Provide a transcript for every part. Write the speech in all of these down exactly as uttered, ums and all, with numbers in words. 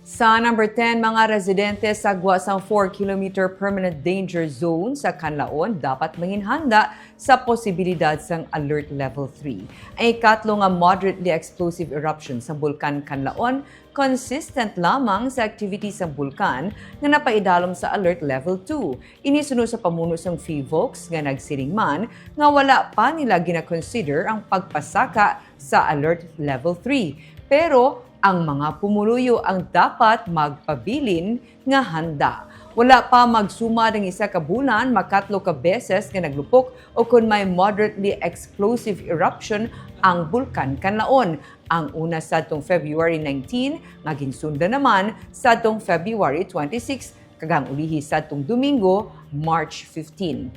Sa number ten, mga residente sa gwa sang four kilometer permanent danger zone sa Canlaon dapat manginhanda sa posibilidad sang Alert Level three. Ang ikatlo nga moderately explosive eruption sa Bulkan Canlaon consistent lamang sa activity sang bulkan nga napaidalom sa Alert Level two. Ini suno sa pamuno sang PHIVOLCS nga nagsiling man nga wala pa nila gina-consider ang pagpasaka sa Alert Level three. Pero ang mga pumuluyo ang dapat magpabilin nga handa. Wala pa magsumad ang isa ka bulan, makatlo ka beses nga naglupok o kon may moderately explosive eruption ang Bulkan Canlaon. Ang una sadtong February nineteen, nga ginsundan naman sadtong February twenty-six, kag ang ulihi sadtong Domingo, March fifteen.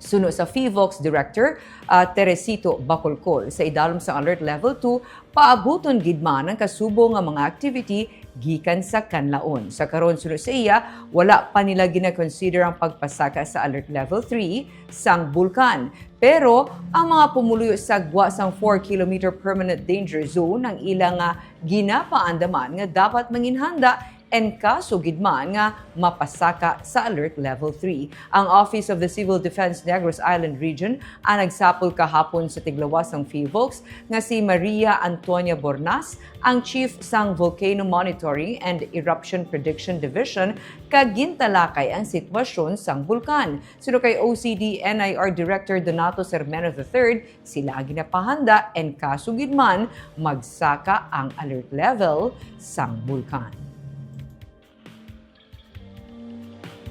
Suno sa PHIVOLCS Director, ah, Teresito Bacolcol, sa idalom sang Alert Level two, paabuton gid man ang kasubo nga mga activity gikan sa Canlaon. Sa karon, suno sa iya, wala pa nila gina-consider ang pagpasaka sa Alert Level three sang bulkan. Pero ang mga pumuluyo sa gwa sang four kilometer permanent danger zone ang ila nga ginapaandaman nga dapat manginhanda en kaso gid man nga mapasaka sa Alert Level three. Ang Office of the Civil Defense Negros Island Region ang nagsapol kahapon sa tiglawas sang PHIVOLCS nga si Maria Antonia Bornas, ang Chief sang Volcano Monitoring and Eruption Prediction Division, kag gintalakay ang sitwasyon sang bulkan. Suno kay O C D N I R Director Donato Sermeno the third, sila ang ginapahanda en kaso gid man magsaka ang alert level sang bulkan.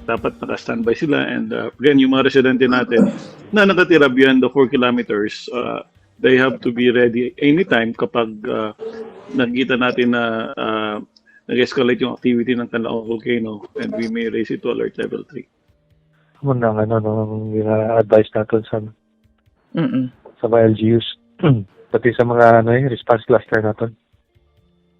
Dapat naka-standby sila, and uh, again, yung mga residente natin na nakatira beyond the four kilometers, uh, they have to be ready anytime kapag uh, nakita natin na uh, nag-escalate yung activity ng Canlaon Volcano, and we may raise it to alert level three. Mo nang ano nung gina-advise natin sa Mm-mm. sa mga L G Us, pati sa mga ano eh, response cluster natin.